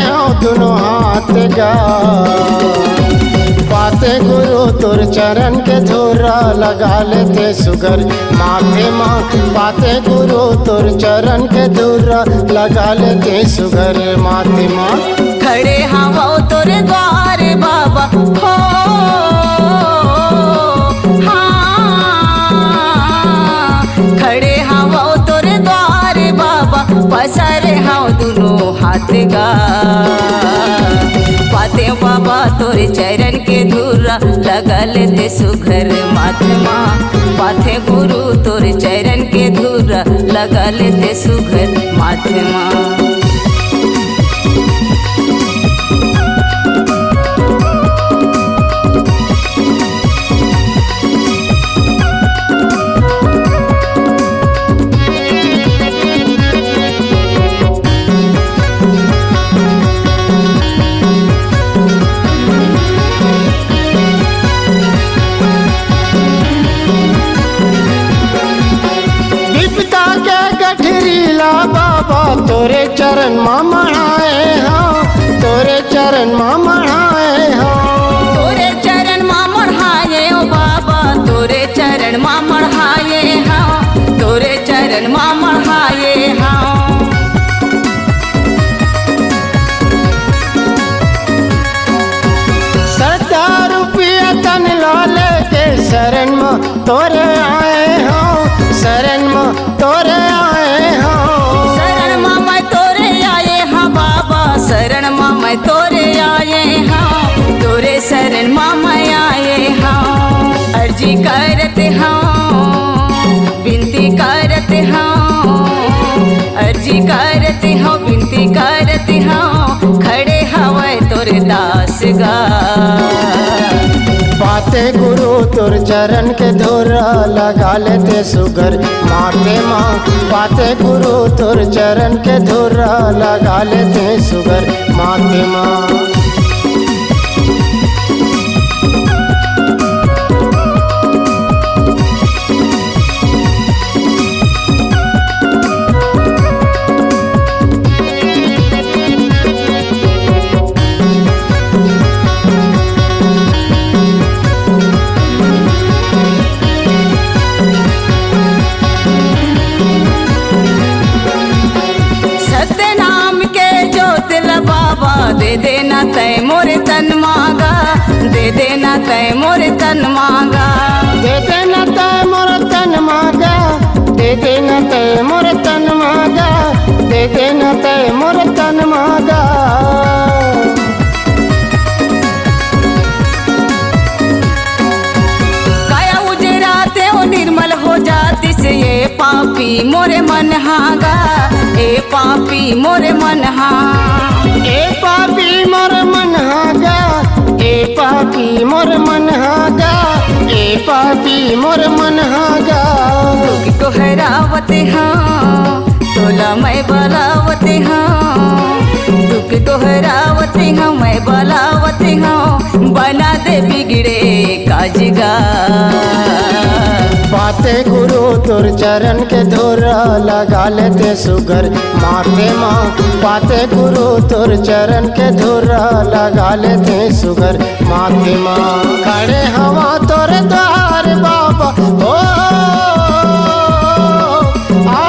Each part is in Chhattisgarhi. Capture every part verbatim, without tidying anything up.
हव दुनो हाथ गा। पाते गुरु तोर चरण के धूरा, लगा लेते सुघर माथे मा। पाते गुरु तोर चरण के धूरा, लगा लेते सुघर माथे मा। खड़े हवं तोर द्वार बाबा हो, हाँ। खड़े हवं तोर द्वार बाबा, पसारे हवं दुनो हाथ गा। पाते बाबा तोर चरण के धूरा, लगा लेते सुघर माथे मा। पाते गुरु तोर चरण के धूरा, लगा लेते सुघर माथे मा। बिपता के गठरी ला बाबा, तोरे चरण मा मढ़ाए हव, तोरे चरण मा मढ़ाए हव। तोरे चरण मा मढ़ाए हव बाबा, तोरे चरण मा मढ़ाए हव, तोरे चरण मा मढ़ाए हव। सत्ता रुपया तन ला लेके शरण मा तोरे आए हव, शरण मा तोरे आए हव। शरण मा मैं तोरे आए हव बाबा, शरण मा मैं तोरे आए हव, तोरे शरण मा मैं आए हव। अर्जी करत हव, बिनती करत हव, अर्जी करत हव, बिनती करत हव, खड़े हवय तोर दास गा। पाते गुरु तोर चरण के धूरा, लगा लेते सुघर माथे मा। पाते गुरु तोर चरण के धूरा, लगा लेते सुघर माथे मा। सत्य नाम के जोत ल बाबा, दे देना तै मोर तन मा गा, दे देना तै मोर तन मा गा। दे देना तै मोर तन मा गा, दे देना तै मोर तन मा गा, दे देना तै मोर तन मा गा। काया उजराते ओ निर्मल हो जातिस, ए पापी मोर मन हा गा, ए पापी मोर मन हा। ए पापी मोर मन हा गा, ए पापी मोर मन हा गा, ए पापी मोर मन हा गा। दुख गोहरावत हव, तोला मैं बलावत हव, दुख गोहरावत हव, मैं बलावत हव, बना दे बिगड़े काज गा। पाते गुरु तोर चरण के धूरा, लगा लेते सुघर माथे मा। पाते गुरु तोर चरण के धूरा, लगा लेते सुघर माथे मा। खड़े हवं तोर द्वार बाबा, ओ, आ,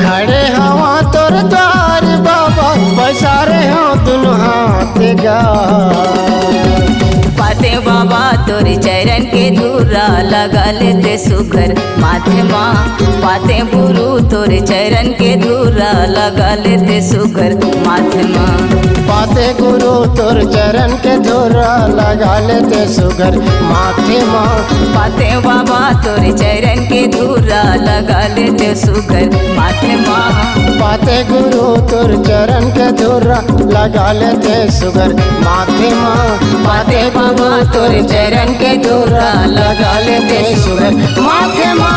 खड़े हवं तोर द्वार बाबा, पसारे हवं दुनो हाथ गा। पाते बाबा तोर चरण के धूरा, लगा लेते सुघर माथे मा। पाते गुरु तोर चरण के धूरा, लगा लेते सुघर माथे मा। पाते गुरु तोर चरण के धूरा, लगा लेते सुघर माथे मा। पाते बाबा तोर चरण के धूरा, लगा लेते सुघर माथे मा। पाते गुरु तोर चरण के धूरा, लगा लेते सुघर माथे मा। पाते बाबा तोर चरण के धूरा, लगा लेते सुघर माथे मा।